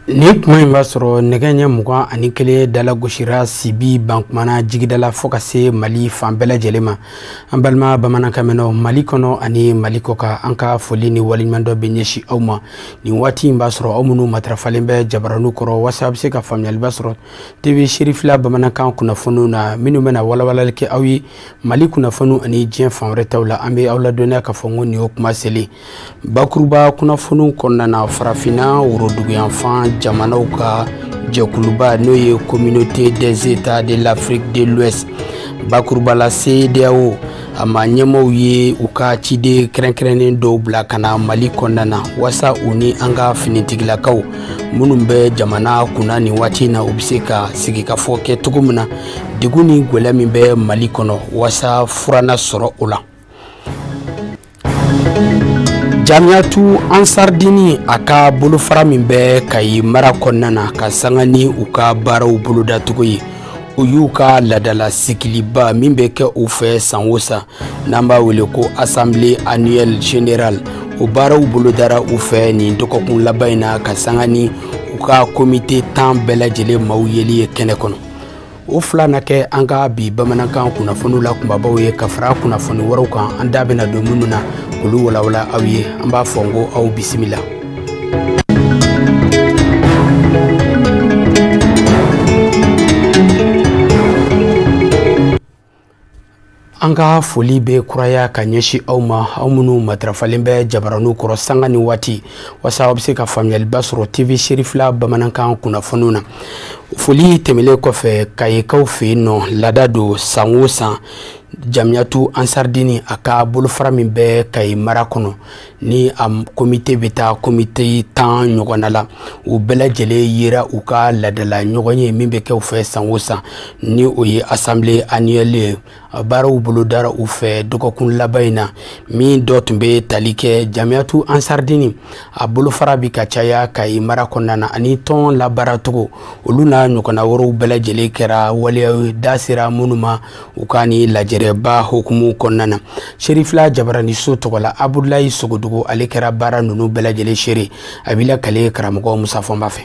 Ni kuma in b'a sɔrɔ nɛgɛ ɲɛ 21 dalagosira Sibi Bankumana jigidala fo ka se Mali fan bɛɛ lajɛlen ma. An balima bamanankan mɛnnaw Mali kɔnɔ ani Mali kɔkan, an ka foli ni waleɲumandɔn bɛ ɲɛsin aw ma. Nin waati in b'a sɔrɔ aw minnu matarafalen bɛ jabaraniw kɔrɔ walasa a bɛ se ka faamuyaliba sɔrɔ TV Serifila bamanankan kunnafoniw na minnu bɛna walawalali kɛ aw ye Mali kunnafoniw ani diɲɛ fan wɛrɛ taw la. An bɛ aw ladɔnniya k'a fɔ n ko nin y'o kuma selen. Bakuruba kunnafoniw kɔnɔna na, farafinna woroduguyanfan jamanaw ka jɛkuluba n'o ye Communauté des États de l'Afrique de l'Ouest, bakuruba la CEDEAO, a ma ɲɛmaaw ye u ka ciden kɛrɛnkɛrɛnnen dɔw bila ka na Mali kɔnɔna na walasa u ni an ka finitigilakaw minnu bɛ jamana kunna nin waati in na, u bɛ se ka sigikafɔ kɛ cogo min na degun ni gɛlɛya min bɛ Mali kɔnɔ walasa fura na sɔrɔ o la. Jamiatu Ansardini a ka bolofara min bɛ Kayi mara kɔnɔna na ka sanga ni u ka baaraw bolodacogo ye, u y'u ka laadala sigiliba min bɛ kɛ u fɛ san o san n'an b'a wele ko Assemblée annuelle générale, o baaraw bolodara u fɛ nin dɔgɔkun laban in na ka sanga ni u ka komite 10 bɛɛ lajɛlen maaw yeli ye kɛnɛ kɔnɔ. O fila na kɛ an ka bi bamanankan kunnafoniw la kunbabaw ye ka fara kunnafoni wɛrɛw kan an da bɛna don minnu na k'olu walawala aw ye. An b'a fɔ n ko aw bisimila. An ka foli bɛ kuraya ka ɲɛsin aw ma, aw minnu matarafalen bɛ jabaraniw kɔrɔ sanga ni waati walasa aw bɛ se ka faamuyaliba sɔrɔ TV Serifila bamanankan kunnafoniw na. Foli tɛmɛnen kɔfɛ, Kayikaw fɛ yen nɔ laada don san o san Jamiatu Ansardini a ka bolofara min bɛ Kayi mara kɔnɔ ni a komite bɛ taa komite 10 ɲɔgɔnna la, u bɛɛ lajɛlen yera u ka laadala ɲɔgɔn ye min bɛ kɛ u fɛ san o san ni o ye Assemblée annuelle ye. Baaraw bolodara u fɛ dɔgɔkun laban in na min dɔ tun bɛ tali kɛ Jamiatu Ansardini a bolofara bi ka caya Kayi mara kɔnɔna na ani tɔn labaaracogo, olu n'a ɲɔgɔnna wɛrɛw bɛɛ lajɛlen kɛra waleya da sera minnu ma u ka ni lajɛrɛba hukumu kɔnɔna na. Serifila jabaraniso tɔgɔ la, Abudulayi Sogodogo ale kɛra baara ninnu bɛɛ lajɛlen seere. A b'i lakale karamɔgɔ Musa Fɔnba fɛ.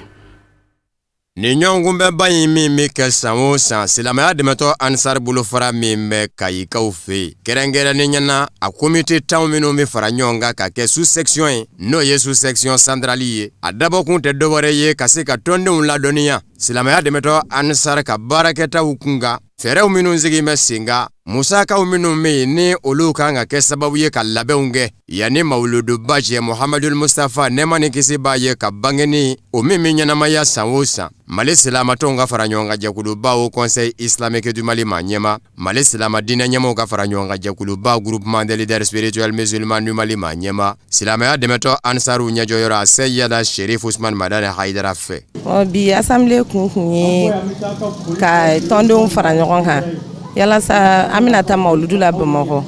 Nin ɲɔgɔnkunbɛnba in min bɛ kɛ san o san silamɛya dɛmɛtɔ Ansar bolofara min bɛ Kayikaw fɛ yen, kɛrɛnkɛrɛnnenya na a komite 10 minnu bɛ fara ɲɔgɔn kan ka kɛ sous-section ye, n'o ye sous-section centrale ye, a dabɔkun tɛ dɔwɛrɛ ye ka se ka tɔndenw ladɔnniya silamɛya dɛmɛtɔ Ansar ka baarakɛtaw kun kan, fɛɛrɛw minnu sigi bɛ sen kan, musakaw minnu bɛ yen ni olu kan ka kɛ sababu ye ka labɛnw kɛ yanni mawuluduba cɛ Muhamadul Mustafa nɛɛma ni kisi b'a ye ka bangeni o min bɛ ɲɛnamaya san o san. Mali silamatɔnw ka fara ɲɔgɔn kan jɛkuluba o Conseil islamique du Mali maa ɲɛma, Mali silama diinɛ ɲɛmaaw ka fara ɲɔgɔn kan jɛkuluba groupement des leaders spirituels musulmans du Mali maa ɲɛma, silamɛya dɛmɛtɔ Ansaru ɲɛjɔyɔrɔ a Seyida Sherif Usman Madani Hayidara fɛ. Bi assemblée kun ye ka tɔndenw fara ɲɔgɔn kan yalasa an bɛna taa mawuludu la Bamakɔ,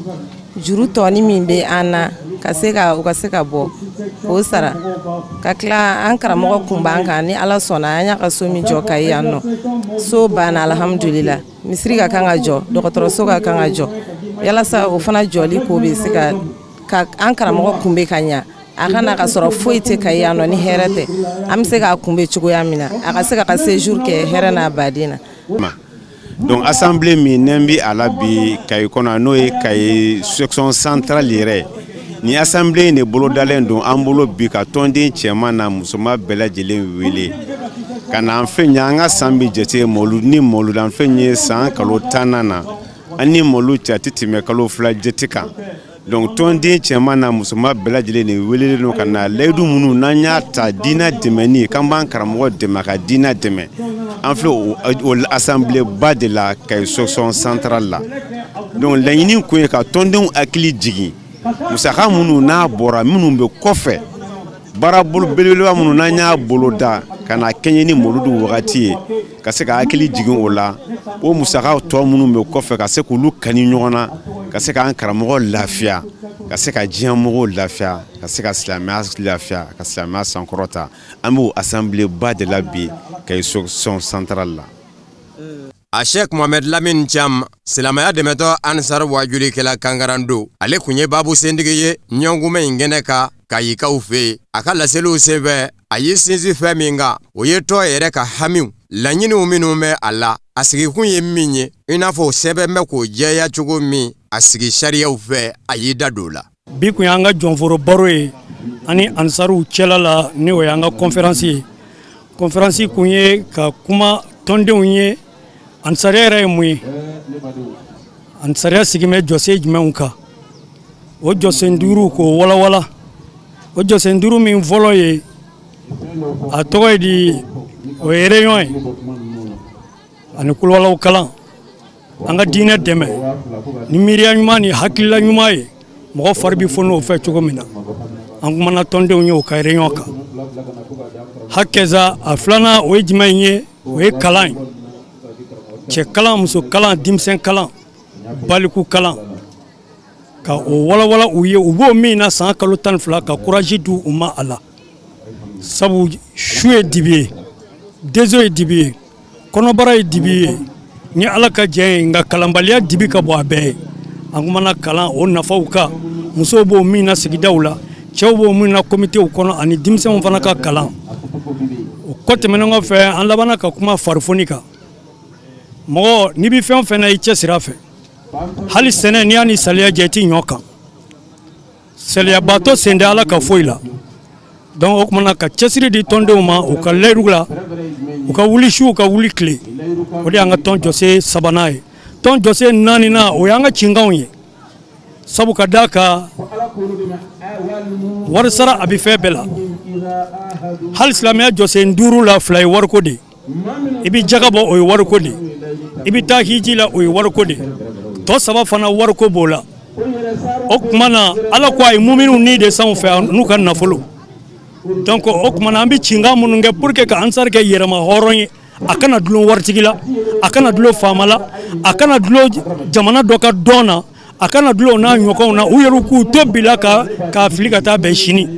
juru tɔni min bɛ an na ka se ka u ka se ka bɔ k'o sara, ka tila an karamɔgɔ kun b'an kan ni Ala sɔnna an y'a ka so min jɔ Kayi yan nɔ, so banna alhamdulila, misiri ka kan ka jɔ, dɔgɔtɔrɔso ka kan ka jɔ, yalasa o fana jɔli ko bɛ se ka an karamɔgɔ kun bɛ ka ɲa, a kana ka sɔrɔ foyi tɛ Kayi yan nɔ ni hɛrɛ tɛ, an bɛ se k'a kunbɛ cogoya min na a ka se ka séjour kɛ hɛrɛ n'a baden na. Donc assemblée min n'an bi a la bi Kayi kɔnɔ n'o ye Kayi section centrale yɛrɛ, ni assemblée in de bolodalen don an bolo bi ka tɔnden cɛman n'a musoman bɛɛ lajɛlen wele ka na an fɛ yen. An ka san bi jate mawulud ni mawulud an fɛ yen san kalo 10nan na, an ni mawulud cɛ a tɛ tɛmɛ kalo 2 jate kan. Donc tɔnden cɛman n'a musoman bɛɛ lajɛlen de welelen don ka na layidu minnu n'an y'a ta diinɛ dɛmɛni k'an b'an karamɔgɔ dɛmɛ ka diinɛ dɛmɛ, an filɛ o assemblée ba de la Kayi section centrale la. Donc laɲini kun ye ka tɔndenw hakili jigin musaka minnu n'a bɔra minnu bɛ kɔfɛ, baara bolo belebeleba minnu n'an y'a boloda ka na kɛɲɛ ni mawuludu wagati ye, ka se ka hakili jigin o la, o musakaw tɔ minnu bɛ kɔfɛ ka se k'olu kani ɲɔgɔn na, ka se k'an karamɔgɔ lafiya, ka se ka diɲɛ mɔgɔw lafiya, ka se ka silamɛya lafiya, ka silamɛya sankɔrɔta. An b'o assemblée ba de la bi Kayi section centrale la. A Sheikh Mohamed Lamine Cham, silamɛya dɛmɛtɔ Ansar wajulikɛla kangaran don, ale kun ye baabu sentigi ye ɲɔgɔnkunbɛn in kɛnɛ kan Kayikaw fɛ yen. A ka laseliw senfɛ, a y'i sinsin fɛn min kan, o ye tɔn yɛrɛ ka hamiw laɲiniw minnu bɛ a la, a sigikun ye min ye, i n'a fɔ o sɛbɛn bɛ k'o jɛya cogo min a sigi sariyaw fɛ, a y'i da don o la. Bi kun y'an ka jɔnforo baro ye ani Ansaruw cɛla la, ni o y'an ka conférence ye. Conférence kun ye ka kuma tɔndenw ye Ansariya yɛrɛ ye mun ye, Ansariya sigin bɛ jɔsen jumɛnw kan, o jɔsen duuru k'o walawala. O jɔsen duuru min fɔlɔ ye, a tɔgɔ ye di, o ye réunion ye ani kulubaliw kalan, an ka diinɛ dɛmɛ ni miiriya ɲuman ni hakilila ɲuman ye, mɔgɔ fari bɛ fɔ n'o fɛ cogo min na. An kumana tɔndenw ye o ka réunion kan. Hakɛza a filanan o ye jumɛn ye, o ye kalan ye, cɛ kalan, muso kalan, denmisɛn kalan, baliku kalan, ka o walawala u ye, u b'o min na san kalo 12, ka courage di u ma a la. Sabu su ye dibi ye, denso ye dibi ye, kɔnɔbara ye dibi ye, ni Ala ka jɛ ye, nka kalanbaliya dibi ka bɔ a bɛɛ ye. An kumana kalan o nafaw kan, musow b'o min na sigidaw la, cɛw b'o min na komitew kɔnɔ, ani denmisɛnw fana ka kalan. O kɔ tɛmɛnen kɔfɛ, an labanna ka kuma farifoni kan. Mɔgɔ n'i bɛ fɛn o fɛn na i cɛsiri a fɛ, hali sɛnɛ n'i y'a ni saliya jɛ i t'i ɲɔ kan, saliyabaatɔ sen tɛ Ala ka foyi la. Donc o kumana ka cɛsiri di tɔndenw ma u ka layiru la, u ka wuli su, u ka wuli tile. O de y'an ka tɔn jɔsen sabanan ye. Tɔn jɔsen naaninan, o y'an ka cinkanw ye. Sabu ka d'a kan, wari sara a bɛ fɛn bɛɛ la. Hali silamɛya jɔsen duuru la, fila ye wariko de ye. I bɛ jaga bɔ, o ye wariko de ye. I bɛ taa hiji la, o ye wariko de ye. Tɔ saba fana wariko b'o la. O tuma na Ala ko a ye muminiw ni de sanw fɛ n'u ka nafolo. Donc o tuma na an bɛ cinkan minnu kɛ pour que ka Ansar kɛ yɛrɛma hɔrɔn ye, a kana dulon waritigi la, a kana dulon faama la, a kana dulon jamana dɔ ka dɔn na, a kana dulon n'a ɲɔgɔnw na, u yɛrɛ k'u to bila k'a fili ka taa bɛn sini.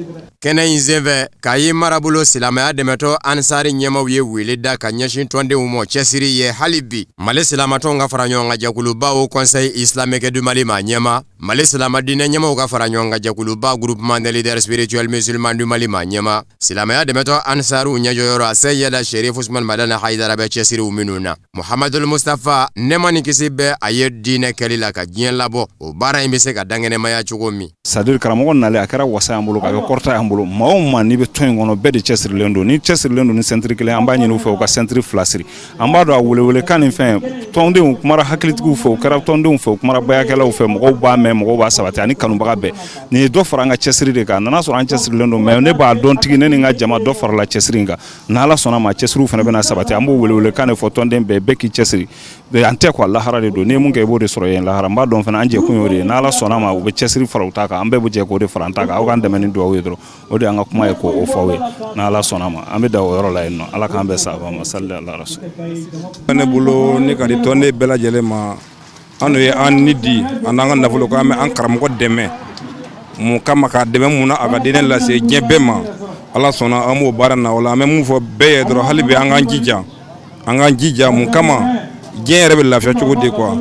Kɛnɛ in senfɛ, Kayi marabolo silamɛya dɛmɛtɔ Ansari ɲɛmaw ye wele da ka ɲɛsin tɔndenw ma cɛsiri ye hali bi Mali silamatɔnw ka fara ɲɔgɔn kan jɛkuluba o Conseil islamique du Mali ma ɲɛma, Mali silama diinɛ ɲɛmaw ka fara ɲɔgɔn kan jɛkuluba Groupement des leaders spirituels musulmans du Mali ma ɲɛma, silamɛya dɛmɛtɔ Ansaruw ɲɛjɔyɔrɔ a Seyida Sherif Usman Madani Hayidara bɛ cɛsiriw minnu na. Muhamadul Mustafa, nɛɛma ni kisi bɛ a ye diinɛ kɛli la ka diɲɛ labɔ, o baara in bɛ se ka dankɛnɛmaya cogo min. C'est-à-dire karamɔgɔ nalen a kɛra wasa y'an bolo, k'a kɛ kɔrɔta y'an bolo. Maa o maa n'i bɛ tɔn in kɔnɔ, bɛɛ de cɛsirilen don. Ni cɛsirilen don ni sɛntiri kelen, an b'a ɲini u fɛ u ka sɛntiri fila siri. An b'a dɔn a welewelekan nin fɛn, tɔndenw kumara hakilitigiw fɛ, u kɛra tɔndenw fɛ, u kumara bayakɛlaw fɛ, mɔgɔw b'a mɛn, mɔgɔw b'a sabati, ani kanubaga bɛɛ. Nin ye dɔ fara an ka cɛsiri de kan. A nana sɔrɔ an cɛsirilen don, mais ne b'a dɔn tigi ne ni n ka jama dɔ farala cɛsiri in kan. N'Ala sɔnna ma, cɛsiriw fana bɛna sabati. An b'o welewelekan de fɔ tɔnden bɛɛ, bɛɛ k'i cɛsiri. An tɛ quoi, lahara de don. N'i ye mun kɛ, i b'o de sɔrɔ yen lahara. N b'a dɔn fana an jɛkun y'o de ye. N'Ala sɔnna ma, u bɛ cɛsiri fara u ta kan, an bɛɛ bɛ jɛ k'o de fara an ta kan. Aw k'an dɛmɛ ni dugawu ye dɔrɔn. O de y'an ka kuma ye k'o fɔ aw ye. N'Ala sɔnna ma, an bɛ da o yɔrɔ la yen nɔ. Ala k'an bɛn sababa ma. Sali ala rasul. Ne bolo, ne ka di tɔnden bɛɛ lajɛlen ma. An ye an ni di, an n'an ka nafolo ko an bɛ an karamɔgɔ dɛmɛ mun kama, k'a dɛmɛ mun na a ka diinɛ lase diɲɛ bɛɛ ma. Ala sɔnna an b'o baara na. O la an bɛ mun fɔ bɛɛ ye dɔrɔn, hali bi an k'an jija, an k'an jija mun kama, diɲɛ yɛrɛ bɛ lafiya cogo di quoi.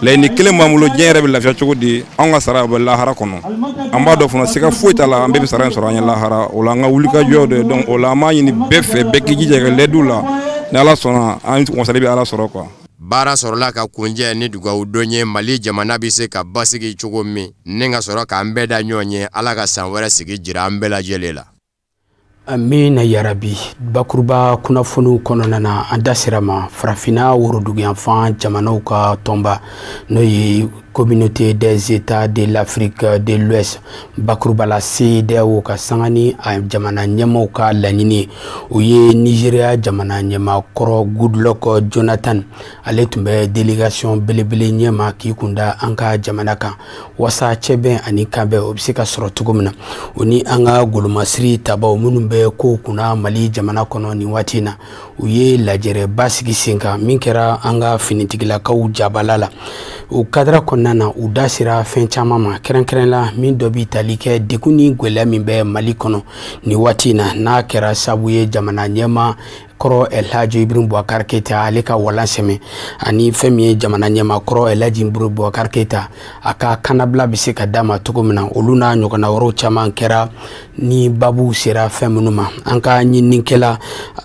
Laɲini kelen b'an bolo, diɲɛ yɛrɛ bɛ lafiya cogo di, anw ka sara bɛ lahara kɔnɔ. An b'a dɔn fana siga foyi t'a la, an bɛɛ bɛ sara in sɔrɔ an ye lahara. O la an ka wulikajɔ de, donc o la an b'a ɲini bɛɛ fɛ, bɛɛ k'i jija ka lɛdu la. Ni Ala sɔnna, an wasali bɛ Ala sɔrɔ quoi. Baara sɔrɔla ka kunjɛ ni dugawu don ye Mali jamana bɛ se ka basigi cogo min, ni ka sɔrɔ k'an bɛɛ da ɲɔgɔn ye. Ala ka san wɛrɛ sigi jira an bɛɛ lajɛlen la. Amina yarabi. Bakuruba kunnafoniw kɔnɔna na, an da sera ma farafinna woroduguyanfan jamanaw ka tɔnba, n'o ye Communauté des États de l'Afrique de l'Ouest, bakuruba la CEDEAO ka sanga ni a jamana ɲɛmaaw ka laɲini, o ye Nigeria jamana ɲɛmaa kɔrɔ Goodluck Jonathan, ale tun bɛ délégation belebele ɲɛma k'i kunda an ka jamana kan, wasa cɛbɛn ani kanbɛn o bɛ se ka sɔrɔ cogo min na. O ni an ka golomasiri tabaw minnu bɛ kow kunna Mali jamana kɔnɔ nin waati in na, u ye lajɛrɛba sigi sen kan min kɛra an ka finitigilakaw jabala la. O kadara kɔnɔna na, u da sera fɛn caman ma, kɛrɛnkɛrɛn la min dɔ bi tali kɛ degun ni gwɛlɛya min bɛ Mali kɔnɔ nin waati in na, n'a kɛra sababu ye jamana ɲɛma kɔrɔ Elhaji Ibrahim Boubacar Keita ale ka walan sɛmɛ ani fɛn min ye jamana ɲɛmaa kɔrɔ Elhaji Ibrahim Boubacar Keita a ka kannabila bɛ se ka d'a ma cogo min na, olu n'a ɲɔgɔnna wɛrɛw caman kɛra ni babu sera fɛn minnu ma. An ka ɲininikɛla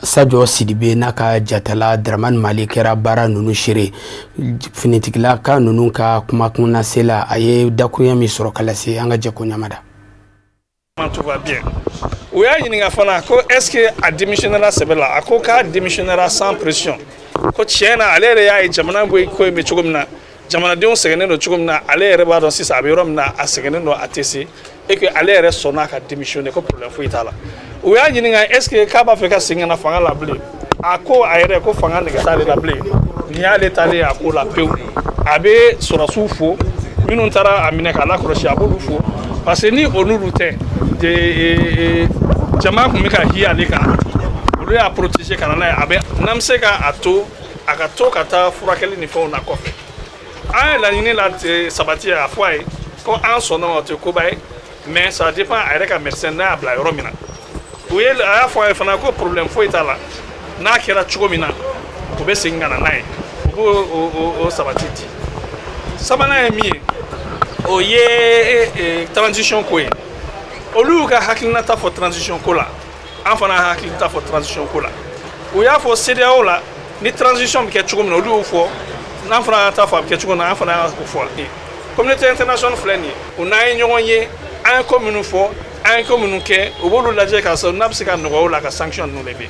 Sadio Sidibe n'a ka jatala Dramane Mali kɛra baara ninnu seere. Finitigilaka ninnu ka kumakunnasela a ye dakuruɲɛ min sɔrɔ ka lase, an ka jɛ ko ɲamada. Tout va bien. U y'a ɲininka fana ko est ce que a démissionnera sɛbɛ la. A ko k'a démissionnera sans pression, ko tiɲɛ na ale yɛrɛ y'a ye jamana bɛ ko in bɛ cogo min na, jamanadenw sɛgɛnnen don cogo min na, ale yɛrɛ b'a dɔn sisan a bɛ yɔrɔ min na, a sɛgɛnnen don, a tɛ se, et que ale yɛrɛ sɔnna ka démissionner, ko problème foyi t'a la. U y'a ɲininka est ce que k'a b'a fɛ ka segin ka na fanga la bilen. A ko a yɛrɛ ko fanga nege t'ale la bilen, nin y'ale taalen a ko la pewu. A bɛ sɔrɔsiw fo minnu taara a minɛ k'a lakɔlɔsi, a b'olu fo parce que ni olu tɛ, jama tun bɛ ka hi ale kan, olu y'a protéger ka na n'a ye. A bɛ n'an bɛ se ka a to a ka to ka taa furakɛli ni fɛnw na kɔfɛ. An ye laɲini la sabati, a fɔ a ye ko an sɔnna o tɛ koba ye, mais ça dépend a yɛrɛ ka médecin n'a y'a bila yɔrɔ min na. U ye a y'a fɔ a ye fana ko problème foyi t'a la, n'a kɛra cogo min na u bɛ segin ka na n'a ye, u b'o o sabati di. Sabanan ye min ye, o ye transition ko ye. Olu y'u ka hakilinata fɔ transition ko la, an fana hakilinata fɔ transition ko la. U y'a fɔ CEDEAO la ni transition bɛ kɛ cogo min na, olu y'o fɔ, n'an fana y'a ta fɔ a bɛ kɛ cogo min na, an fana y'o fɔ. Communauté internationale filɛ nin ye, u n'an ye ɲɔgɔn ye, an ye ko minnu fɔ, an ye ko minnu kɛ, u b'olu lajɛ k'a sɔrɔ n'a bɛ se ka nɔgɔya u la ka sanction ninnu lever.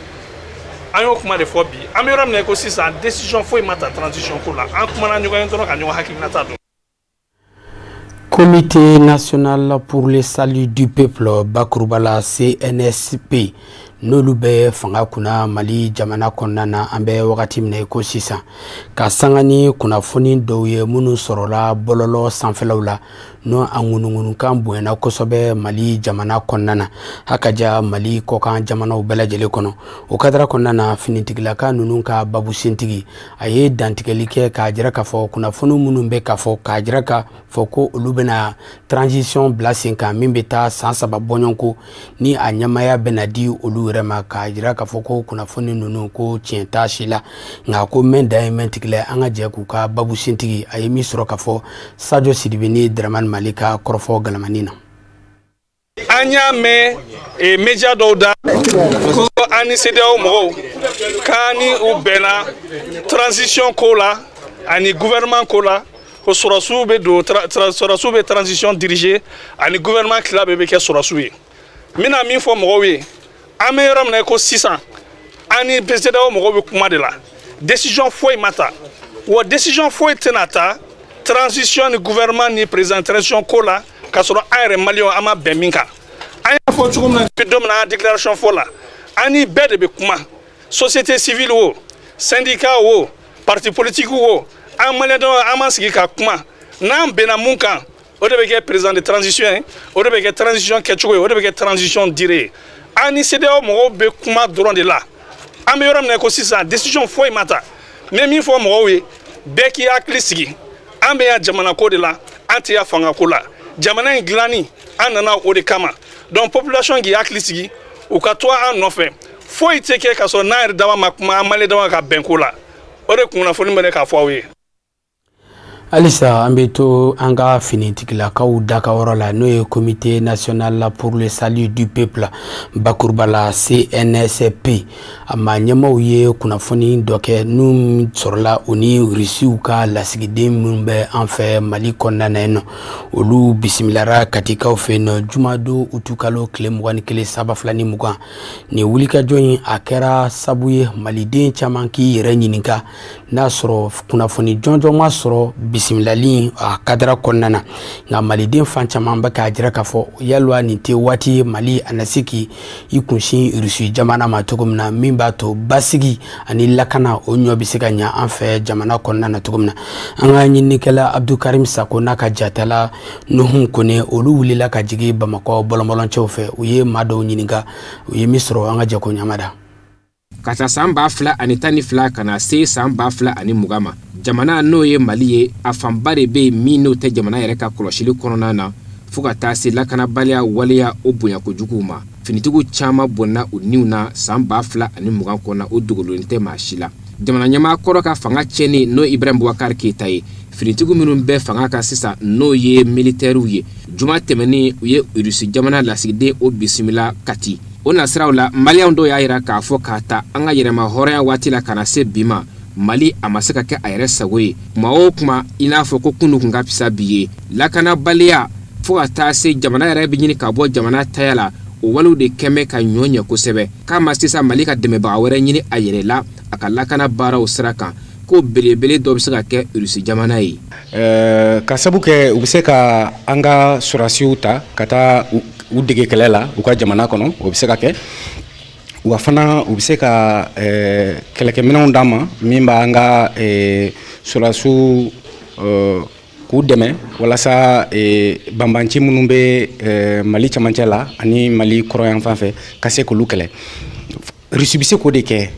An y'o kuma de fɔ bi. An bɛ yɔrɔ min na ko sisan, décision foyi ma ta transition ko la, an kumana ɲɔgɔn ye dɔrɔn ka ɲɔgɔn hakilinata dɔn. Comité national pour le salut du peuple, bakuruba la CNSP, n'olu bɛ fanga kunna Mali jamana kɔnɔna na an bɛ wagati min na i ko sisan, ka sanga ni kunnafoni dɔw ye minnu sɔrɔla bɔlɔlɔ sanfɛlaw la, n'o a ŋunuŋunukan bonyana kosɛbɛ Mali jamana kɔnɔna na, hakaja Mali kɔkan jamanaw bɛɛ lajɛlen kɔnɔ. O kadara kɔnɔna na, finitigilaka ninnu ka babusentigi a ye dantigɛli kɛ k'a jira k'a fɔ kunnafoni minnu bɛ k'a fɔ k'a jira k'a fɔ ko olu bɛna transition bila sen kan min bɛ taa san 3 bɔɲɔgɔnko, ni a ɲɛmaaya bɛna di olu yɛrɛ ma, k'a jira k'a fɔ ko kunnafoni ninnu ko tiɲɛ t'a si la. Nka ko mɛn dan ye mɛn tigilɛ, an ka jɛ k'u ka babusentigi a ye min sɔrɔ k'a fɔ Sadio Sidibe ni Dramane Mali ka kɔrɔfɔ galamani na. An y'a mɛn média dɔw da ko an ni CEDEAO mɔgɔw k'an ni u bɛnna transition ko la ani gouvernement ko la, ko sɔrɔsiw bɛ don, sɔrɔsiw bɛ transition diriger ani gouvernement tila bɛɛ bɛ kɛ sɔrɔsiw ye. N bɛna min fɔ mɔgɔw ye, an bɛ yɔrɔ min na ko sisan, an ni CEDEAO mɔgɔw bɛ kuma de la, décision foyi ma ta, wa décision foyi tɛna ta transition ni gouvernement ni président transition ko la k'a sɔrɔ an yɛrɛ maliyɛnw an ma bɛn min kan. An y'a fɔ cogo min na depuis don min na an déclaration fɔ la, an ni bɛɛ de bɛ kuma, société civile o, syndicat o, parti politique o, an maliyɛndenw an m'an sigi ka kuma, n'an bɛnna mun kan, o de bɛ kɛ président de transition ye, o de bɛ kɛ transition kɛcogo ye, o de bɛ kɛ transition durée ye. An ni CEDEAO mɔgɔw bɛ kuma dɔrɔn de la. An bɛ yɔrɔ min na ko sisan, décision foyi ma ta. N bɛ min fɔ mɔgɔw ye, bɛɛ k'i hakili sigi, an bɛ yan jamana ko de la, an tɛ yan fanga ko la. Jamana in dilanni an nana o de kama. Donc population k'i hakili sigi, u ka to an nɔfɛ, foyi tɛ kɛ k'a sɔrɔ n'an yɛrɛ dama ma kuma, an maliyɛn dama ka bɛn ko la. O de kunnafoni bɛ ne k'a fɔ aw ye. Halisa an bɛ to an ka finitigilakaw dakayɔrɔ la, n'o ye Comité national pour le salut du peuple, bakuruba la CNSP. A maa ɲɛmaaw ye kunnafoni dɔ kɛ n'u sɔrɔla u ni Rusiw ka lasigiden minnu bɛ an fɛ Mali kɔnɔna na yen nɔ, olu bisimilara Katikaw fɛ yen nɔ jumadon utukalo tile 21 2020. Nin wulikajɔ in a kɛra sabu ye maliden caman k'i yɛrɛ ɲininka n'a sɔrɔ kunnafoni jɔnjɔn ma sɔrɔ bisimilali a kadara kɔnɔna na. Nka maliden fan caman bɛ k'a jira k'a fɔ yalwa nin tɛ waati Mali a na se k'i kunsin Rusi jamana ma cogo min na, min b'a to basigi ani lakana o ɲɔ bɛ se ka ɲɛ an fɛ jamana kɔnɔna na cogo min na. An ka ɲininikɛla Abdulkarim Sako n'a ka jatala Nuhun Kone, olu wulila ka jigin Bamakɔ bɔlɔnbɔlɔncɛw fɛ, u ye maa dɔw ɲininka, u ye min sɔrɔ, an ka jɛ ko ɲamada. Ka taa san 2012 ka na se san 2020 ma, jamana n'o ye Mali ye, a fanba de bɛ yen min n'o tɛ jamana yɛrɛ ka kɔlɔsili kɔnɔna na, fo ka taa se lakanabaliya waleya o bonya kojuguw ma. Finitigiw caman bɔnna u niw na san 2020 kɔnɔ, o dogolen tɛ maa si la. Jamana ɲɛmaa kɔrɔ ka fanga tiɲɛni, n'o Ibrahim Boubacar Keita ye, finitigiw minnu bɛ fanga kan sisan, n'o ye militɛriw ye, juma tɛmɛnen u ye Irisi jamana lasigiden o bisimila Kati. O nasiraw la, Maliyɛnw dɔw y'a yira k'a fɔ k'a ta an ka yɛrɛma hɔrɔnya waati la ka na se bi ma, Mali a ma se ka kɛ a yɛrɛ sago ye. Kuma o kuma, i n'a fɔ ko kunun kun ka fisa bi ye. Lakanabaliya fo ka taa se jamana yɛrɛ bɛ ɲini ka bɔ jamana taya la, o walew de kɛn bɛ ka ɲɔ ɲɛ kosɛbɛ. K'a ma sisan Mali ka dɛmɛbaga wɛrɛ ɲini a yɛrɛ la a ka lakana baaraw sira kan, ko belebele dɔ bɛ se ka kɛ Irisi jamana ye. Ka sabu kɛ u bɛ se ka an ka sɔrɔdasiw ta ka taa u dege kɛlɛ la u ka jamana kɔnɔ, o bɛ se ka kɛ. Wa fana u bɛ se ka kɛlɛkɛminɛnw d'an ma min b'an ka sɔrɔdasiw k'u dɛmɛ walasa banbanci minnu bɛ Mali cɛmancɛ la ani Mali kɔrɔyanfan fɛ ka se k'olu kɛlɛ. Irisi bɛ se k'o de kɛ.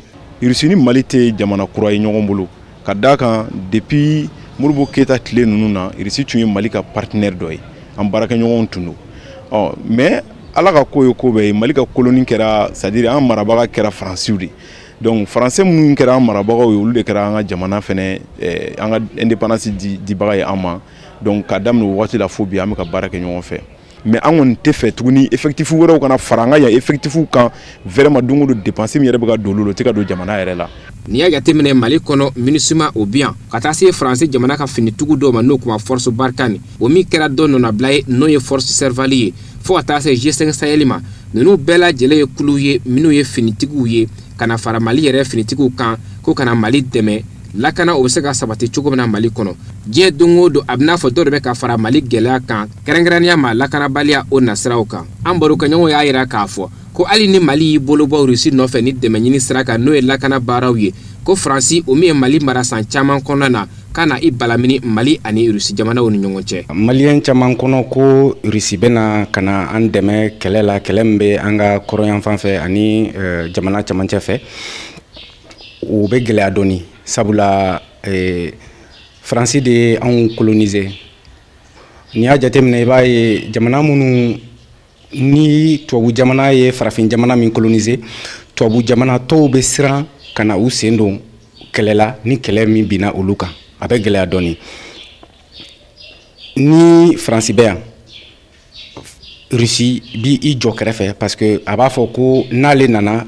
Irisi ni Mali tɛ jamana kura ye ɲɔgɔn bolo, ka d'a kan depuis Modibo Keyita tile ninnu na, Irisi tun ye Mali ka partenaire dɔ ye, an baarakɛɲɔgɔnw tun don. Ɔ mais Ala ka ko ye ko bɛɛ ye, Mali ka colonie kɛra, c'est à dire an marabaga kɛra Faransiw de. Donc Français minnu kɛra an marabagaw ye, olu de kɛra an ka jamana fɛnɛ, an ka indépendance dibaga ye an ma. Donc ka daminɛ o waati la fo bi, an bɛ ka baara kɛ ɲɔgɔn fɛ. Mais an kɔni tɛ fɛ tuguni effectif wɛrɛw kana fara an ka yan effectif kan. Vraiment, don o don dépense min yɛrɛ bɛ ka don olu la, o tɛ ka don jamana yɛrɛ la. N'i y'a jateminɛ Mali kɔnɔ, MINUSMA o bi yan ka taa se Faransi jamana ka finitigiw dɔw ma, n'o kuma Force Barkhane, o min kɛra dɔ nɔnabila ye, n'o ye Force Serval ye, fo ka taa se G5 Sahel ma, ninnu bɛɛ lajɛlen ye kulu ye minnu ye finitigiw ye ka na fara Mali yɛrɛ finitigiw kan, ko kana Mali dɛmɛ lakana o bɛ se ka sabati cogo min na Mali kɔnɔ. Diɲɛ don o don, a bɛ n'a fɔ dɔ de bɛ ka fara Mali gɛlɛya kan, kɛrɛnkɛrɛnnenya ma lakanabaliya o nasiraw kan. An barokɛɲɔgɔnw y'a yira k'a fɔ ko hali ni Mali y'i bolo bɔ Rusi nɔfɛ ni dɛmɛ ɲini sira kan, n'o ye lakana baaraw ye, ko Faransi o min ye Mali mara san caman kɔnɔna na, ka na i balamini Mali ani Rusi jamanaw ni ɲɔgɔn cɛ. Maliyɛn caman kɔnɔ ko Rusi bɛna ka na an dɛmɛ kɛlɛ la, kɛlɛ min bɛ an ka kɔrɔnyanfan fɛ ani jamana camancɛ fɛ, o bɛ gɛlɛya dɔɔni, sabula Faransi de ye anw coloniser. N'i y'a jateminɛ, i b'a ye jamana minnu ni tubabu jamana ye farafin jamana min coloniser, tubabu jamana tɔw bɛ siran ka na u sen don kɛlɛ la, ni kɛlɛ min binna olu kan, a bɛ gɛlɛya dɔɔni. Ni Faransi bɛ yan, Rusi bi i jɔ kɛrɛfɛ, parce que a b'a fɔ ko n'ale nana,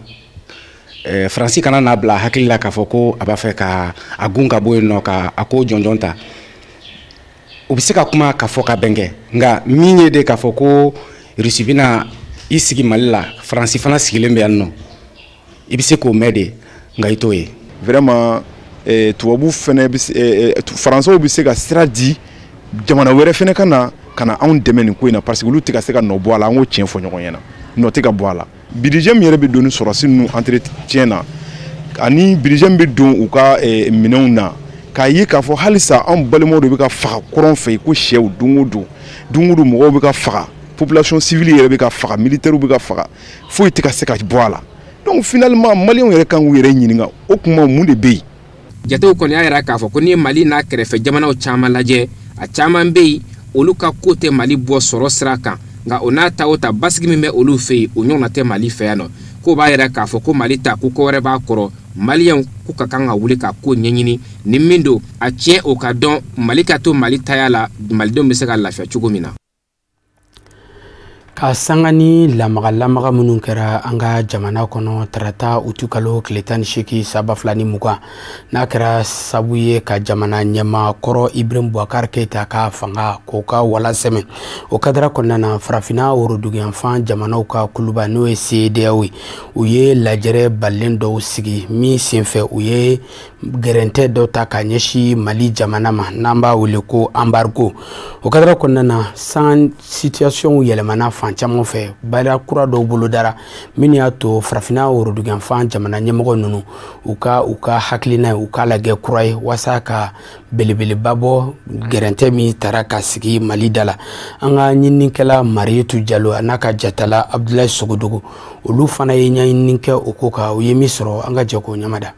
Faransi kana n'a bila hakili la k'a fɔ ko a b'a fɛ ka a gun ka bɔ yen nɔ ka a ko jɔnjɔn ta. U bɛ se ka kuma ka fɔ ka bɛn kɛ, nka min ye de k'a fɔ ko Rusi bɛna i sigi Mali la, Faransi fana sigilen bɛ yan nɔ, i bɛ se k'o mɛn de, nka i t'o ye. Vraiment, tubabu fɛnɛ bɛ, Faransiw bɛ se ka sira di jamana wɛrɛ fɛnɛ ka na ka na anw dɛmɛ nin ko in na, parce que olu tɛ ka se ka nɔ bɔ a la. An k'o tiɲɛ fɔ ɲɔgɔn ɲɛna, nɔ tɛ ka bɔ a la. Budget min yɛrɛ bɛ don ni sɔrɔdasi ninnu entretien na, ani budget min bɛ don u ka minɛnw na, k'a ye k'a fɔ halisa anw balimaw de bɛ ka faga kɔrɔn fɛ ko sɛw don o don, don o don mɔgɔw bɛ ka faga, population civile yɛrɛ bɛ ka faga, militaires bɛ ka faga, foyi tɛ ka se ka bɔ a la. Donc finalement, Maliyɛnw yɛrɛ kan k'u yɛrɛ ɲininka o kuma, mun de bɛ yen. Jatew kɔni y'a yira k'a fɔ ko n'i ye Mali n'a kɛrɛfɛ jamanaw caman lajɛ, a caman bɛ yen olu ka ko tɛ Mali bɔ sɔrɔ sira kan, nka o n'a ta o ta, basigi min bɛ olu fɛ yen, o ɲɔgɔnna tɛ Mali fɛ yan nɔ. K'o b'a yira k'a fɔ ko Mali ta ko ko wɛrɛ b'a kɔrɔ. Maliyɛnw k'u ka kan ka wuli ka ko ɲɛɲini, ni min don a tiɲɛ o ka dɔn, Mali ka to Mali taya la, Malidenw bɛ se ka lafiya cogo min na. Ka sanga ni lamaga minnu kɛra an ka jamana kɔnɔ tarata utukalo tile 18 2020, n'a kɛra sabu ye ka jamana ɲɛmaa kɔrɔ Ibrahim Boubacar Keita ka fanga k'o ka wala sɛmɛ, o kadara kɔnɔna na, farafinna woroduguyanfan jamanaw ka kuluba, n'o ye CEDEAO ye, u ye lajɛrɛ balilen dɔw sigi min senfɛ u ye gɛrɛntɛ dɔ ta ka ɲɛsin Mali jamana ma, n'an b'a wele ko embargo. O kadara kɔnɔna na, san situation yɛlɛmana fan caman fɛ, baara kura dɔw bolodara minnu y'a to farafinna woroduguyanfan jamana ɲɛmɔgɔ ninnu u ka hakilina ye u k'a lajɛ kura ye walasa ka belebeleba bɔ gɛrɛntɛ min taara ka sigi Mali da la. An ka ɲininikɛla Marietu Jalo a n'a ka jatala Abdoulaye Sogodogo, olu fana ye ɲɛɲini kɛ o ko kan, u ye min sɔrɔ, an ka jɛ k'o ɲamada.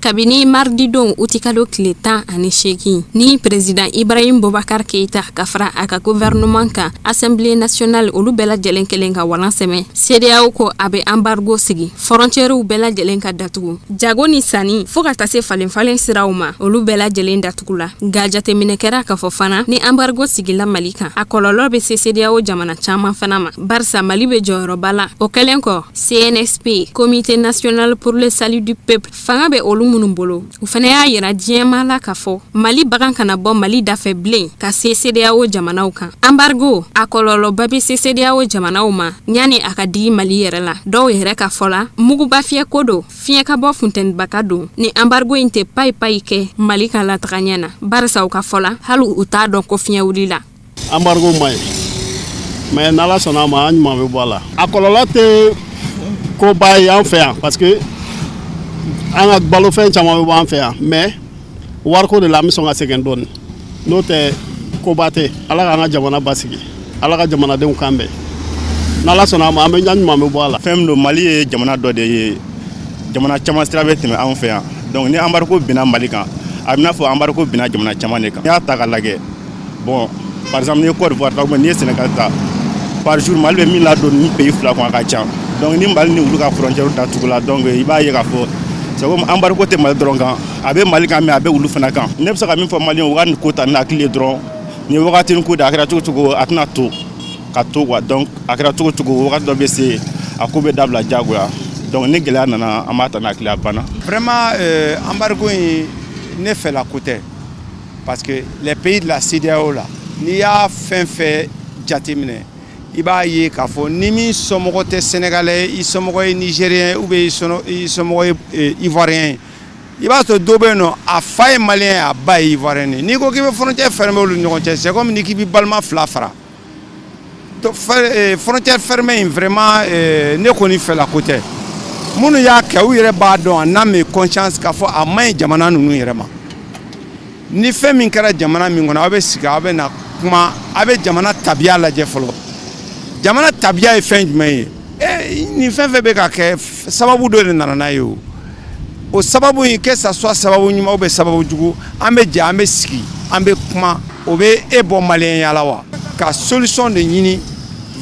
Kabini mardi don utikalo tile 18 ni président Ibrahim Boubacar Keïta ka fara a ka gouvernement kan Assemblée nationale olu bɛɛ lajɛlen kelen ka walan sɛmɛ CEDEAO ko a bɛ embargo sigi frontières bɛɛ lajɛlen ka datugu jago ni sanni fo ka taa se falenfalen siraw ma olu bɛɛ lajɛlen datugu la nka jateminɛ kɛra k'a fɔ fana ni embargo sigila Mali kan a kɔlɔlɔ bɛ se CEDEAO jamana caman fana ma barisa Mali bɛ jɔyɔrɔba la o kɛlen kɔ CNSP Comité national pour le salut du peuple fanga bɛ olu minnu bolo u fana y'a yira diɲɛmaa la k'a fɔ Mali bagan kana bɔ Mali dafɛ bilen ka se CEDEAO jamanaw kan embargo a kɔlɔlɔba bɛ se CEDEAO jamanaw ma ɲani a ka digi Mali yɛrɛ la dɔw yɛrɛ ka fɔ la muguba fiyɛ ko don fiɲɛ ka bɔ funteniba ka don ni embargo in tɛ payi-payi kɛ Mali ka lataga ɲɛ na barisa u ka fɔ la hali u t'a dɔn ko fiɲɛ wulila. Embargo man ɲi mais n'Ala sɔnna a ma an ɲuman bɛ bɔ a la a kɔlɔlɔ tɛ koba ye an fɛ yan parce que an ka balofɛn caman bɛ bɔ an fɛ yan mais wariko de la an bɛ sɔn ka sɛgɛn dɔɔnin n'o tɛ koba tɛ Ala k'an ka jamana basigi Ala ka jamanadenw kan bɛn n'Ala sɔnna a ma an bɛ ɲa ɲuman bɛ bɔ a la. Fɛn min don Mali ye jamana dɔ de ye jamana caman sira bɛ tɛmɛ anw fɛ yan donc ni embargo binna Mali kan a bɛ n'a fɔ embargo binna jamana caman de kan n'i y'a ta k'a lajɛ bon par exemple n'i ye Côte d'Ivoire ta ou bien n'i ye Sénégal ta par jour Mali bɛ min ladon ni pays fila kɔnɔ a ka ca donc ni Mali ni olu ka frontière datugula donc i b'a ye k'a fɔ c'est comme embargo tɛ Mali dɔrɔn kan a bɛ Mali kan mais a bɛ olu fana kan ne bɛ se ka min fɔ Maliyɛnw u ka nin ko ta ni hakili ye dɔrɔn nin wagati ko de a kɛra cogo cogo a tɛna to ka to quoi donc a kɛra cogo cogo wagati dɔ bɛ se a ko bɛ dabila diyagoya donc ni gɛlɛya nana an b'a ta ni hakili a banna. Vraiment embargo in ne fɛla ko tɛ parce que les pays de la CEDEAO la n'i y'a fɛn fɛn jateminɛ i b'a ye k'a fɔ ni min somɔgɔ tɛ sénégalais i somɔgɔ ye nigérien ou bien i somɔgɔ ye ivoirien i b'a sɔrɔ dɔ bɛ yen nɔ a fa ye malien ye a ba ye ivoirien ye n'i ko k'i bɛ frontière fermée olu ni ɲɔgɔn cɛ c'est comme ni k'i b'i balima fila fara frontière fermée in vraiment ne kɔni fɛla ko tɛ minnu y'a kɛ u yɛrɛ b'a dɔn en âme et conscience k'a fɔ a man ɲi jamana ninnu yɛrɛ ma ni fɛn min kɛra jamana min kɔnɔ aw bɛ sigi aw bɛ na kuma aw bɛ jamana tabiya lajɛ fɔlɔ. Jamana tabiya ye fɛn jumɛn ye nin fɛn fɛn bɛ ka kɛ sababu dɔ de nana n'a ye o sababu in que ça soit sababu ɲuman ou bien sababu jugu an bɛ jɛ an bɛ sigi an bɛ kuma o bɛ e bɔ maliyɛnya la wa ka solution de ɲini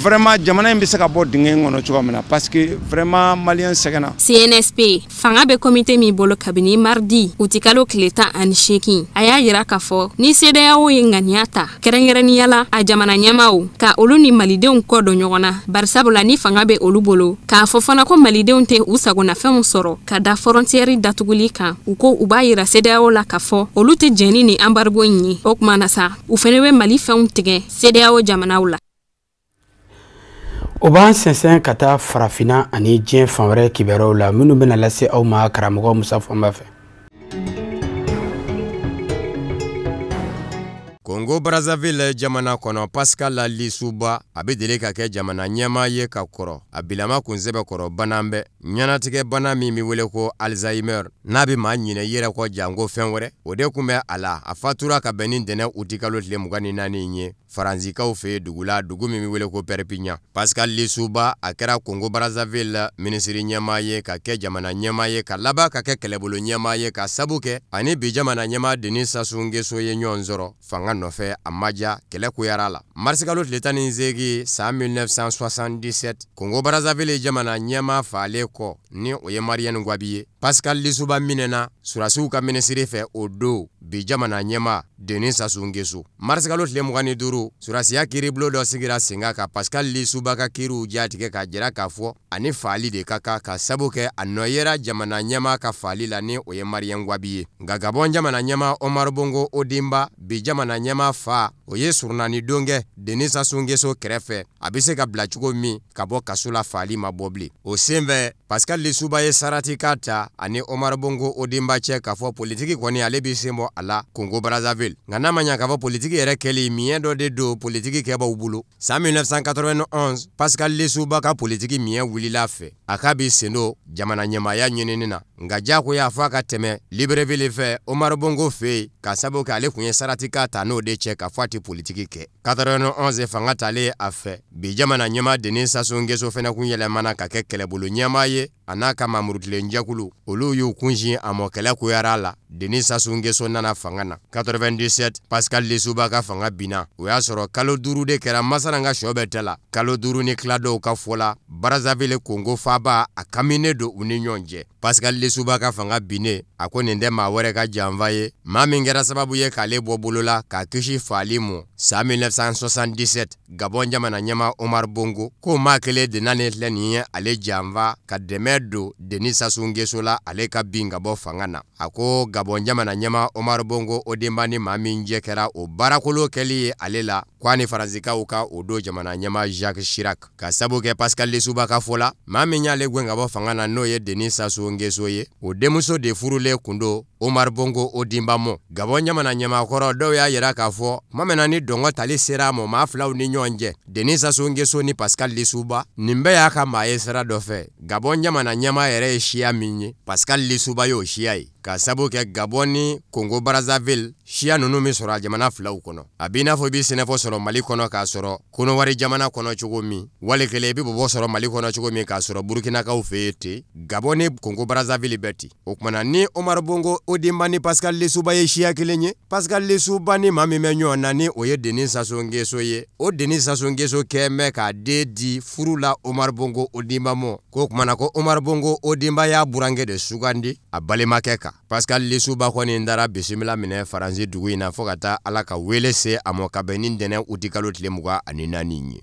vraiment jamana in bɛ se ka bɔ dingɛ in kɔnɔ cogo min na parce que vraiment maliyɛn sɛgɛnna. CNSP fanga bɛ comité min bolo kabini mardi utikalo tile 18 a y'a yira k'a fɔ ni CEDEAO ye ŋaniya ta kɛrɛnkɛrɛnnenya la a jamana ɲɛmaaw ka olu ni malidenw kɔ don ɲɔgɔn na barisabula ni fanga bɛ olu bolo k'a fɔ fana ko malidenw tɛ u sagonafɛnw sɔrɔ ka da frontière datuguli kan u ko u b'a yira CEDEAO la k'a fɔ olu tɛ jɛn ni embargo in ye o tuma na sa u fana bɛ Mali fɛnw tigɛ CEDEAO jamanaw la. O b'an sɛnsɛn ka taa farafinna ani diɲɛ fan wɛrɛ kibaruyaw la minnu bɛna lase aw ma karamɔgɔ Musa Fɔnba fɛ. Congo Brazzaville jamana kɔnɔ Pascal Lissouba a bɛ deli ka kɛ jamana ɲɛmaa ye ka kɔrɔ a bilama kun sɛbɛkɔrɔ bana bɛ ɲɛnatigɛ bana min bɛ wele ko Alzheimer n'a bɛ maa ɲinɛ i yɛrɛ kɔ janko fɛn wɛrɛ o de kun bɛ a la a fatura ka bɛn ni ntɛnɛn utikalo tile 24 ye Faranzikaw fɛ yen dugu la dugu min bɛ wele ko Perpignan. Pascal Lissouba a kɛra Congo Brazzaville minisiri ɲɛmaa ye ka kɛ jamana ɲɛmaa ye ka laban ka kɛ kɛlɛbolo ɲɛmaa ye ka sabu kɛ ani bi jamana ɲɛmaa Denis Sassou Nguesso ye ɲɔgɔn sɔrɔ fanga nɔfɛ a ma diya kɛlɛ kuyara la. Marisikalo tile 18 san 1977 Congo Brazzaville jamana ɲɛmaa faalen kɔ ni o ye Marien Ngouabi ye. Pascal Lissouba minɛna surasiw ka minisiri fɛ o don bi jamana ɲɛmaa Denis Sassou Nguesso. Marisikalo tile 25 surasiya kiiribulon dɔ sigira sen kan ka Pascal Lissouba ka kiiriw jatigɛ k'a jira k'a fɔ ani faali de ka kan ka sabu kɛ a nɔ yera jamana ɲɛmaa ka faali la ni o ye Marien Ngouabi ye. Nka Gabon jamana ɲɛmaa Omar Bongo Ondimba bi jamana ɲɛmaa fa o ye surunani don kɛ Denis Sassou Nguesso kɛrɛfɛ a bɛ se ka bila cogo min ka bɔ kaso la faali ma bɔ bilen. O senfɛ Pascal Lissouba ye sarati ka ta ani Omar Bongo Ondimba cɛ k'a fɔ politiki kɔni ale b'i sen bɔ a la Congo Brazzaville. Nka n'a ma ɲa k'a fɔ politiki yɛrɛ kɛli miɲɛ dɔ de don politiki kɛbaw bolo. San 1991 Pascal Lissouba ka politiki miɲɛ wulila fɛ a k'a b'i sen don jamana ɲɛmaaya ɲinini na nka diyagoya f'a ka tɛmɛ Libreville fɛ Omar Bongo fɛ yen ka sababu kɛ ale kun ye sarati ka ta n'o de cɛ k'a fɔ a tɛ politiki kɛ. 91 fanga talen a fɛ bi jamana ɲɛmaa Denis Sassou Nguesso fɛnɛ kun yɛlɛmana ka kɛ kɛlɛbolo ɲɛmaa ye a n'a ka mamurutilen jɛkulu olu y'u kunsin a mɔ kɛlɛ kuyara la. Denis Sassou Nguesso nana fanga na. 97 Pascal Lissouba ka fanga binna. O y'a sɔrɔ kalo 5 de kɛra Masara ka sɔ bɛɛ tɛ la. Kalo 5 ni tila dɔw ka fɔ la, Brazzaville Congo faaba a kaminen don u ni ɲɔgɔn cɛ. Pascal Lissouba ka fanga binnen, a ko nin tɛ maa wɛrɛ ka janfa ye, maa min kɛra sababu ye k'ale bɔ bolo la k'a kisi faali mɔ san 1977 Gabon jamana ɲɛmaa Omar Bongo ko maa kelen de nalen filɛ nin ye ale janfa ka dɛmɛ don Denis Sassou Nguesso la ale ka bin ka bɔ fanga na. A ko Gabon jamana ɲɛmaa Omar Bongo Ondimba ni maa min jɛ kɛra o baarakolo kɛli ye ale la, k'a ni Faransikaw ka o don jamana ɲɛmaa Jacques Chirac. Ka sabu kɛ Pascal Lissouba ka fɔ la, maa min y'ale gɛn ka bɔ fanga na n'o ye Denis Sassou Nguesso ye, o denmuso de furulen kun don Omar Bongo Ondimba mɔ. Gabon jamana ɲɛmaa kɔrɔ dɔw y'a yira k'a fɔ tuma min na ni dɔngɔ tali sera a mɔ maa filaw ni ɲɔgɔn cɛ, Denis Sassou Nguesso ni Pascal Lissouba, nin bɛɛ y'a ka maa ye sira dɔ fɛ. Gabon jamana ɲɛmaa yɛrɛ ye siya min ye, Pascal Lissouba y'o siya ye. Ka sabu kɛ Gabon ni Congo Brazzaville siya ninnu bɛ sɔrɔ a jamana filaw kɔnɔ. A b'i n'a fɔ i bɛ sɛnɛfɔ sɔrɔ Mali kɔnɔ k'a sɔrɔ Kɔnɔwari jamana kɔnɔ cogo min, wali kelen i bɛ bɔbɔ sɔrɔ Mali kɔnɔ cogo min k'a sɔrɔ Burkinakaw fɛ yen ten, Gabon ni Congo Brazzaville bɛ ten. O kumana ni Omar Bongo Ondimba ni Pascal Lissouba ye siya kelen ye, Pascal Lissouba ni maa min bɛ ɲɔgɔn na ni o ye Denis Sassou Nguesso ye, o Denis Sassou Nguesso kɛn bɛ k'a den di furu la Omar Bongo Ondimba mɔ. K'o kumana ko Omar Bongo Ondimba y'a burankɛ de sugandi a balimakɛ kan. Pascal Lissouba kɔni dara bisimila minɛ Faransi dugu in na fo ka taa Ala ka wele se a mɔ ka bɛn ni ntɛnɛn utikalo tile 24 ye.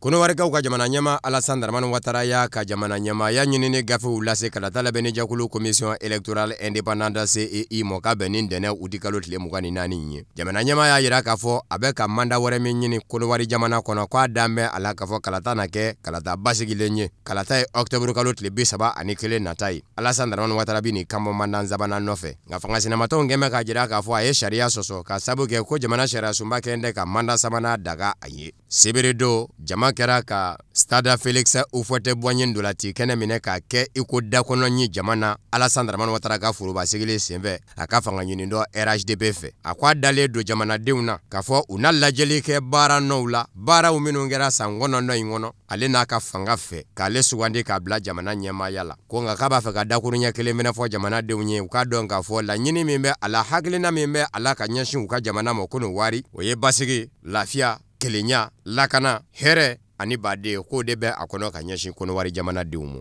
Kɔnɔwarikaw ka jamana ɲɛmaa Alassane Dramane Ouattara y'a ka jamana ɲɛmaaya ɲinini gafew lase kalata labɛnni jɛkulu commission électorale indépendante CEI mɔ ka bɛn ni ntɛnɛn utikalo tile 24 ye. Jamana ɲɛmaa y'a yira k'a fɔ a bɛ ka manda wɛrɛ min ɲini Kɔnɔwari jamana kɔnɔ, k'a dan bɛ a la k'a fɔ kalata na kɛ kalata basigilen ye. Kalata ye octobre kalo tile 31 nata ye. Alassane Dramane Ouattara bi nin kanbɔ mandan sabanan nɔfɛ. Nka fanga sinamatɔnw kɛn bɛ k'a jira k'a fɔ a ye sariya sɔsɔ ka sabu kɛ ko jamana sariyasunba kɛn tɛ ka manda sabanan daga a ye. Sibiri don jama kɛra ka Stade Félix Houphouët-Boigny ndolati kɛnɛ minɛ k'a kɛ i ko dakɔnɔ jama na Alassane Dramane Ouattara ka foroba sigilen senfɛ a ka fanga ɲini dɔ RHDP fɛ. A ko a dalen don jamanadenw na k'a fɔ u na lajɛli kɛ baara nɔw la, baaraw minnu kɛra san 9 in kɔnɔ ale n'a ka fanga fɛ k'ale sugandi k'a bila jamana ɲɛmaaya la. Ko nka k'a b'a fɛ ka dakuruɲɛ kelen minɛ fɔ jamanadenw ye, u k'a dɔn k'a fɔ laɲini min bɛ a la, hakilina min bɛ a la ka ɲɛsin u ka jamana ma ko nin wari o ye basigi, lafiya, kelenya, lakana, hɛrɛ ani baden, k'o de bɛ a kɔnɔ ka ɲɛsin Kɔnɔwari jamanadenw ma.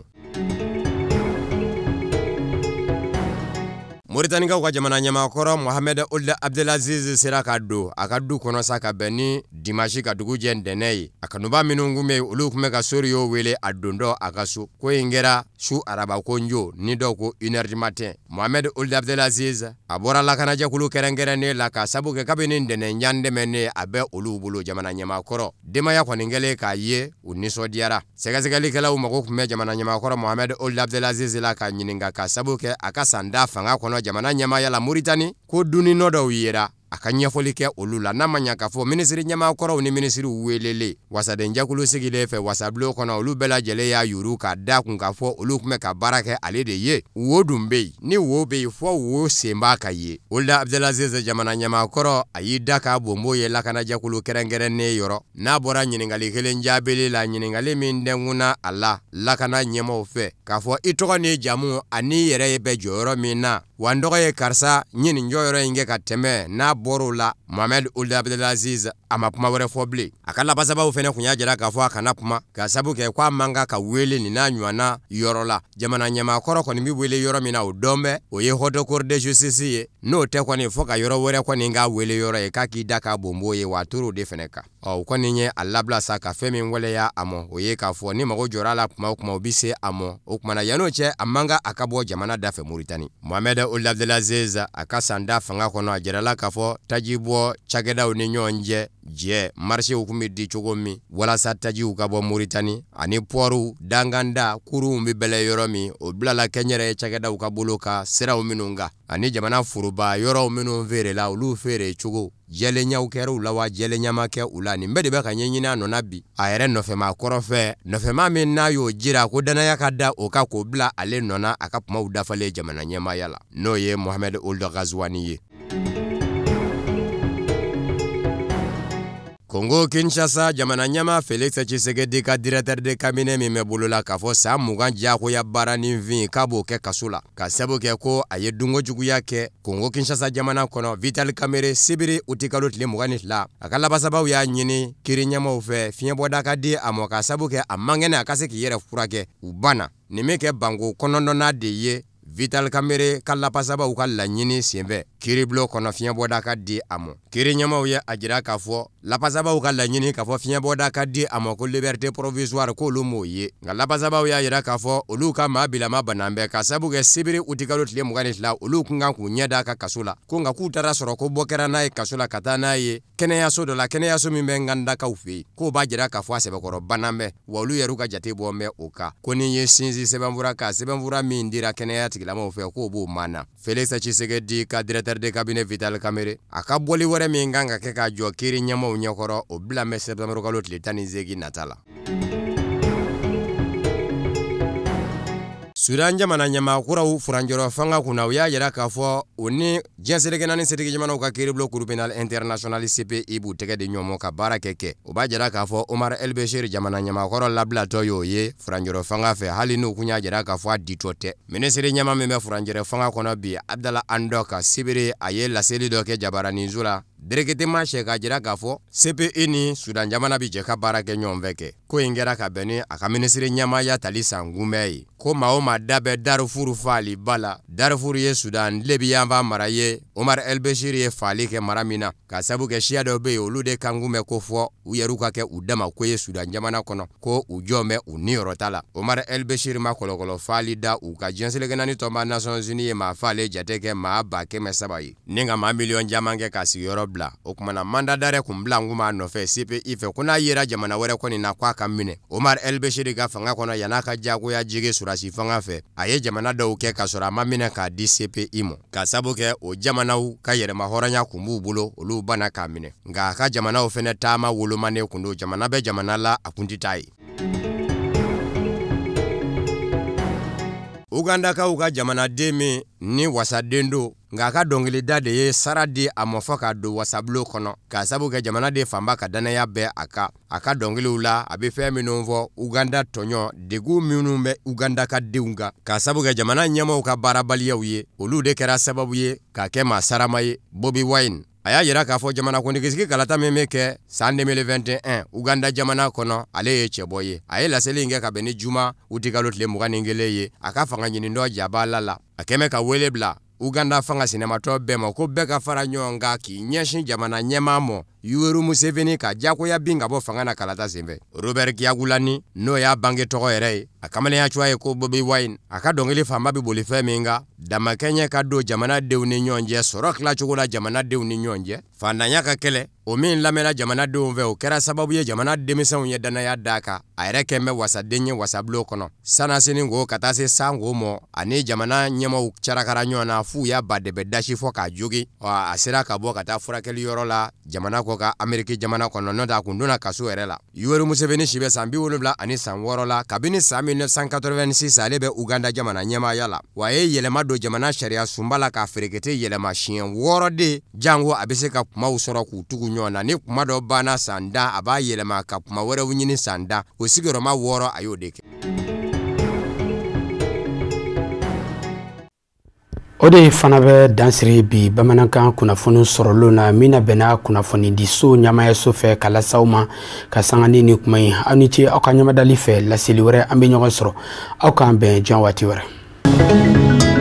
Moritanikaw ka jamana ɲɛmaakɔrɔ Mohamed Ould Abdelaziz sera ka don a ka du kɔnɔ sa ka bɛn ni dimanche ka dugu jɛ ntɛnɛn ye. A kanuba minnu kun bɛ yen, olu tun bɛ ka Soriyo wele a dontɔ a ka so. Ko in kɛra su araba ko njo ni dɔw ko 1h du matin. Mohamed Ould Abdelaziz a bɔra lakanajɛkulu kɛrɛnkɛrɛnnen la ka sabu kɛ kabini ntɛnɛn jan tɛmɛnen a bɛ olu bolo jamana ɲɛmaakɔrɔ. Denbaya kɔni kɛlen k'a ye, u nisɔndiyara. Sɛgɛsɛgɛlikɛlaw mago tun bɛ jamana ɲɛmaakɔrɔ Mohamed Ould Abdelaziz la k'a ɲininka ka sabu kɛ a ka san da fanga kɔnɔ jamana ɲɛmaaya la Moritani, ko dunni nɔ dɔw yera a ka ɲɛfɔli kɛ olu la. N'a ma ɲa k'a fɔ minisiri ɲɛmaakɔrɔw ni minisiriw welelen wasadenjɛkulu sigilen fɛ wasabulon kɔnɔ, olu bɛɛ lajɛlen y'a yuru k'a da kun k'a fɔ olu tun bɛ ka baara kɛ ale de ye. Wo dun bɛ yen, ni wo bɛ yen fɔ wo sen b'a ka ye. Ould Abdelaziz jamana ɲɛmaakɔrɔ a y'i da k'a bonbo ye lakanajɛkulu kɛrɛnkɛrɛnnen yɔrɔ. N'a bɔra ɲininkali kelen jaabili la, ɲininkali min dɛnkunna a la lakana ɲɛmaaw fɛ k'a fɔ i tɔgɔ n'i jamu ani yɛrɛ ye bɛ jɔyɔrɔ min na, wa n dɔgɔ ye karisa, n ye nin jɔyɔrɔ in kɛ ka tɛmɛ. N'a bɔr'o la, Mohamed Ould Abdelaziz a ma kuma wɛrɛ fɔ bilen. A ka labasabaw fɛnɛ kun y'a jira k'a fɔ a kana kuma ka sabu kɛ k'a man kan ka wele nin n'a ɲɔgɔnna yɔrɔ la. Jamana ɲɛmaakɔrɔ kɔni bɛ wele yɔrɔ min na o dɔn bɛ, o ye Haute Cour de justice ye. N'o tɛ kɔni fo ka yɔrɔ wɛrɛ kɔni k'a wele yɔrɔ ye k'a k'i da k'a bonbo ye, wa a tor'o de fɛnɛ kan. Ɔ o kɔni ye a labila sa ka fɛn min waleya a mɔ, o ye k'a fɔ ni mago jɔra a la kuma o kuma o bɛ se a mɔ. O kumana yann'o cɛ a man kan a ka bɔ jamana da fɛ Moritani. Mohamed Ould Abdelaziz a ka san da fanga kɔnɔ, a jirala k'a fɔ taji bɔ cakɛdaw ni ɲɔgɔn cɛ jɛ marsew tun bɛ di cogo min walasa tajiw ka bɔ Moritani ani pɔriw danganda kurunw bɛ bɛlɛ yɔrɔ min, o bilala kɛnyɛrɛye cakɛdaw ka bolo kan siraw minnu kan ani jamana foroba yɔrɔw minnu feerela olu feere cogo jɛlenyaw kɛra u la wa jɛlenya ma kɛ u la. Nin bɛɛ de bɛ ka ɲɛɲini a nɔ na bi a yɛrɛ nɔfɛmaa kɔrɔ fɛ, nɔfɛmaa min n'a y'o jira ko danaya ka da o kan k'o bila ale nɔ na a ka kumaw dafalen jamana ɲɛmaaya la, n'o ye Mohamed Ould Ghazouani ye. Kongo Kinshasa jamana ɲɛmaa Felix Tshisekedi ka directeur de cabinet min bɛ bolo la k'a fɔ san 20 diyagoya baara ni fin k'a b'o kɛ kaso la ka sabu kɛ ko a ye dunko juguya kɛ Kongo Kinshasa jamana kɔnɔ. Vital Kamerhe sibiri utikalo tile 22 a ka labasabaw y'a ɲini kiiri ɲɛmaaw fɛ fiɲɛbɔda ka di a ma ka sabu kɛ a man kɛnɛ a ka se k'i yɛrɛ furakɛ. U banna nin bɛ kɛ banko kɔnɔntɔnna de ye Vital Kamerhe ka lapasabaw ka laɲini senfɛ kiiribulon kɔnɔ fiɲɛbɔda ka di a ma. Kiiri ɲɛmaaw ye a jira k'a fɔ lapasabaw ka laɲini k'a fɔ fiɲɛbɔda ka di a ma ko liberté provisoire k'olu m'o ye, nka lapasabaw y'a jira k'a fɔ olu ka maa bilama banan bɛɛ ka sabu kɛ sibiri utikalo tile 22 olu kun kan k'u ɲɛ da a ka kaso la, ko nka k'u taara sɔrɔ ko bɔ kɛra n'a ye kaso la ka taa n'a ye kɛnɛyaso dɔ la, kɛnɛyaso min bɛ Ngandakaw fɛ yen, k'o b'a jira k'a fɔ a sɛbɛkɔrɔ banan bɛ, wa olu yɛrɛ ka jate bɔ bɛ o kan ko ni ye sinsin sɛbɛnfura kan, sɛbɛnfura min dira kɛnɛya tigilamɔgɔw fɛ k'o b'o mana. Felix Tshisekedi ka directeur de cabinet Vital Kamerhe a ka bɔli wɛrɛ min kan ka kɛ ka jɔ kiiri ɲɛmaaw ɲɛkɔrɔ o bila mɛ septembre kalo tile 18 nata la. Sudan jamana ɲɛmaa kuraw furancɛrɔ fanga kunna u y'a jira k'a fɔ u ni diɲɛ seleke naani setigi jamanaw ka kiiribulon Cour pénale internationale CPI b'u tɛgɛ di ɲɔgɔn ma ka baara kɛ. O b'a jira k'a fɔ Omar El Béchir jamana ɲɛmaakɔrɔ labilatɔ y'o ye furancɛrɔ fanga fɛ, hali n'u kun y'a jira k'a fɔ a ditɔ tɛ. Minisiri ɲɛmaa min bɛ furancɛrɔ fanga kɔnɔ bi, Abdallah Hamdok, sibiri a ye laseli dɔ kɛ jabaraninso la directement sɛ k'a jira k'a fɔ CPI ni Sudan jamana bɛ jɛ ka baara kɛ ɲɔgɔn fɛ kɛ. Ko in kɛra ka bɛn ni a ka minisiri ɲɛmaaya tali san kunbɛn ye. Ko maa o maa da bɛ Darfur faaliba la, Darfur ye Sudan tilebinyanfan mara ye, Omar El Béchir ye faali kɛ mara min na ka sabu kɛ siya dɔw bɛ yen olu de kan kun bɛ ko fɔ u yɛrɛw ka kɛ u dama ko ye Sudan jamana kɔnɔ, ko u jɔ bɛ u niyɔrɔ ta la. Omar El Béchir ma kɔlɔkɔlɔ faali da u ka diɲɛ seleke naani tɔnba Nations Unies ye maa faale jate kɛ maa 300,000 ye ni ka maa miliyɔn caman kɛ k'a sigiyɔrɔ bila. O tuma na mandat d'arrêt kun bila kun b'a nɔfɛ CPI fɛ ko n'a yera jamana wɛrɛ kɔni na k'a ka minɛ. Omar El Béchir ka fanga kɔnɔ yan'a ka diyagoya jigin surasi fanga fɛ, a ye jamana dɔw kɛ k'a sɔrɔ a ma minɛ k'a di CPI ma, ka sabu kɛ o jamanaw ka yɛrɛma hɔrɔnya kun b'u bolo, olu banna k'a minɛ. Nka a ka jamanaw fɛnɛ taama wolomanen kun don, jamana bɛ jamana la a kun tɛ taa ye. Ugandakaw ka jamanaden min ni wasaden don, nka a ka dɔnkilida de ye sara di a ma fɔ k'a don wasabulon kɔnɔ, k'a sabu kɛ jamanaden fanba ka danaya bɛ a kan. A ka dɔnkiliw la a bɛ fɛn minnu fɔ Uganda tɔɲɔ, degun minnu bɛ Uganda ka denw kan, k'a sabu kɛ jamana ɲɛmaaw ka baarabaliyaw ye, olu de kɛra sababu ye k'a kɛ maa sarama ye. Bobi Wine a y'a jira k'a fɔ jamanakuntigisigi kalata min bɛ kɛ san 2021 Uganda jamana kɔnɔ, ale ye cɛbɔ ye. A ye laseli in kɛ ka bɛn ni juma utikalo tile 21 ye a ka fanga ɲinindɔ jabala la. A kɛmɛ ka wele bila Uganda fanga sinamatɔ bɛɛ ma ko bɛɛ ka fara ɲɔgɔn kan k'i ɲɛsin jamana ɲɛmaa ma Yoweri Museveni ka diyagoya bin ka bɔ fanga na kalata senfɛ. Robert Kyagulanyi n'o y'a bange tɔgɔ yɛrɛ ye, a kamalenya cogoya ye ko Bobi Wine, a ka dɔnkili fanba bɛ boli fɛn min kan, damakɛɲɛ ka don jamanadenw ni ɲɔgɔn cɛ, sɔrɔ tilacogo la jamanadenw ni ɲɔgɔn cɛ, faantanya ka kɛlɛ, o min lamɛnna jamanadenw fɛ, o kɛra sababu ye jamana denmisɛnw ye danaya d'a kan. A yɛrɛ kɛn bɛ wasaden ye wasabulon kɔnɔ sanasini ko ka taa se sanko mɔ, ani jamana ɲɛmaaw carakara ɲɔgɔn na f'u y'a ba de bɛ dasi fɔ k'a jogi. A sera ka bɔ ka taa furakɛli yɔrɔ la jamana kɔ ka Ameriki jamana kɔnɔ, n'o tɛ a kun donna kaso yɛrɛ la. Yoweri Museveni si bɛ san 76 la, kabini san 1986 ale bɛ Uganda jamana ɲɛmaaya la, wa a ye yɛlɛma don jamana sariya sunba la k'a ferekete yɛlɛma siɲɛ 6 de, jango a bɛ se ka kumaw sɔrɔ k'u tugu ɲɔgɔn na. Ni kuma dɔ banna san 10, a b'a yɛlɛma ka kuma wɛrɛw ɲini san 10, o sigiyɔrɔma 6 a y'o de kɛ. O de fana bɛ dansiri bi bamanankan kunnafoni sɔrɔlenw na min na bɛnna kunnafonidiso ɲɛmaayaso fɛ ka lase aw ma ka sanga ni nin kuma ye. Aw ni ce aw ka ɲɛmadali fɛ, laseli wɛrɛ an bɛ ɲɔgɔn sɔrɔ, aw k'an bɛn diɲɛ waati wɛrɛ.